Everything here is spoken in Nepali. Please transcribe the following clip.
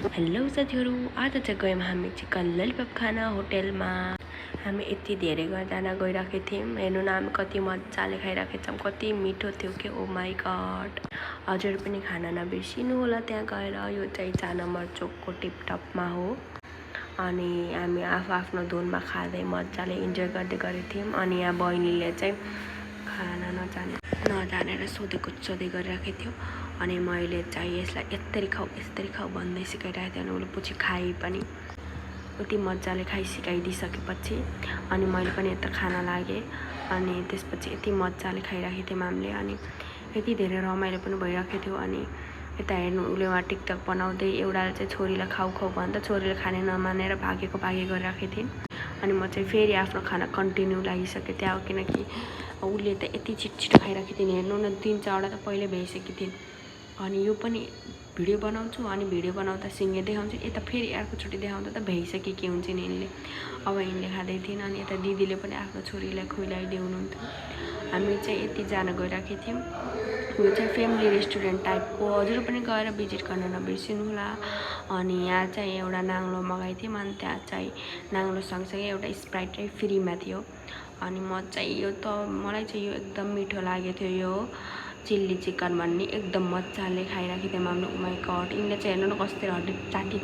हेलो साथीहरू, आज चाहिँ गयौँ हामी चिकन ललिपप खान होटेलमा। हामी यति धेरै जना गइरहेको थियौँ। हेर्नु न, हामी कति मजाले खाइरहेको छौँ, कति मिठो थियो कि ओ माई गड। हजुर पनि खाना नबिर्सिनु होला त्यहाँ गएर। यो चाहिँ 4 नम्बर चोकको टिपटपमा हो। अनि हामी आफ्नो धुनमा खाँदै मजाले इन्जोय गर्दै गरेको थियौँ। अनि यहाँ बहिनीले चाहिँ खाना नजानेर सोधै गरिरहेको थियो। अनि मैले चाहिँ यसलाई यस्तरी खाऊ भन्दै सिकाइरहेको थिएँ। अनि उसले पछि खाइ पनि उति मजाले सिकाइदिइसकेपछि अनि मैले पनि यता खाना लागेँ। अनि त्यसपछि यति मजाले खाइरहेको थियौँ हामीले। अनि यति धेरै रमाइलो पनि भइरहेको थियो। अनि यता हेर्नु, उसले उहाँ टिकटक बनाउँदै एउटाले चाहिँ छोरीलाई खाऊ भन्दा छोरीले खाने नमानेर भागे गरिरहेको थिएँ। अनि म चाहिँ फेरि आफ्नो खाना कन्टिन्यू लागिसकेँ त्यहाँ, किनकि उसले त यति छिटो खाइरहेको थिएँ। हेर्नु न, 3-4वटा त पहिल्यै भइसकेको थिएँ। अनि यो पनि भिडियो बनाउँछु, अनि भिडियो बनाउँदा सिँगे देखाउँछु, यता फेरि अर्कोचोटि देखाउँदा त भइसक्यो के हुन्छ नि यिनले। अब यिनले खाँदै थिएन। अनि यता दिदीले पनि आफ्नो छोरीलाई खुवाइदिनुहुन्थ्यो। हामी चाहिँ यतिजना गइरहेको थियौँ। यो चाहिँ फ्यामिली रेस्टुरेन्ट टाइपको, हजुर पनि गएर भिजिट गर्न नबिर्सिनु होला। अनि यहाँ चाहिँ एउटा नाङ्लो मगाएको थियौँ। अनि त्यहाँ चाहिँ नाङ्लो सँगसँगै एउटा स्प्राइट चाहिँ फ्रीमा थियो। अनि म चाहिँ मलाई चाहिँ यो एकदम मिठो लागेको थियो। यो चिल्ली चिकन भन्ने एकदम मजाले खाइरहेको थियौँ हामीले। ओ माई गड, यिनले चाहिँ हेर्नु न कसरी हड्डी चाटी